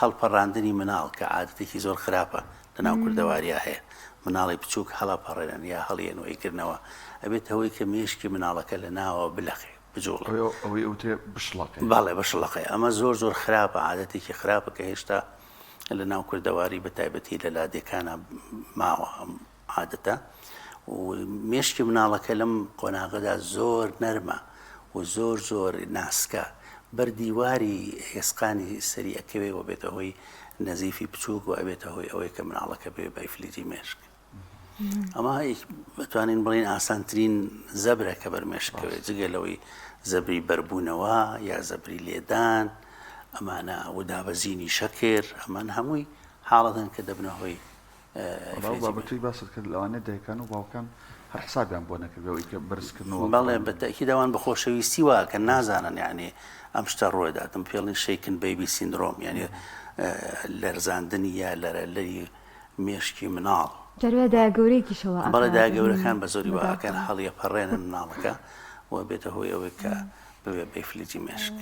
هەڵپەڕاندنی مناڵ کە عادەتێکی زۆر خراپە لە ناو کوردەواریا هەیە مناڵی بچووک هەڵەپەڕێنن یا هەڵیەن و ئەیگرنەوە ئەبێتە هۆی کە مێشکی مناڵەکە لە ناوەوە بلەقێ بجوڵێ. ئەوەی ئەوترێ بشڵەقێ. بەڵێ بشڵەقێ ئەمە زۆر زۆر خراپە عادەتێکی خراپە کە هێشتا لە ناو کوردەواری بە تایبەتی لە لادێکانا ماوە ئەم عادەتە و مێشکی مناڵەکە لەم قۆناغەدا زۆر نەرمە و زۆر زۆر ناسکە بەر دیواری ئێسقانی سەری ئەکەوێ و بێتە هۆی نەزیفی بچووک و ئەبێتە هۆی ئەوەی کە مناڵەکە بێ بە ئیفلیجی مێشک. ئەمە بتوانین بڵین ئاسانترین زەبرە کە بەر مێشک کەوێت جگە لەوەی زەبری بەربوونەوە یا زەبری لێدان ئەمانە و دابەزینی شەکر ئەمان هەمووی حاڵەتن کە دەبنە هۆی وەڵا ئەو بابەتەی باست کرد لەوانەیە دایکان و باوکان هەر حسابیان بۆ نەکردبێ ئەوەی کە بەرزکردنەوە بەڵێ بە تەئکید ئەوان بە خۆشەویستی وا ئەکەن نازانن یانی ئەم شتە ڕووئەدات ئەم پێڵین shaken baby syndrome یانی لەرزاندنی یا لەرەلەری مێشکی مناڵ. جار وایە دایە گەورەیەکیشە وا ئەکات. بەڵێ دایە گەورەکان بە زۆری وا ئەکەن هەڵیەپەڕێنن مناڵەکە و بێتە هۆی ئەوەی کە ببێ بە ئیفلیجی مێشک.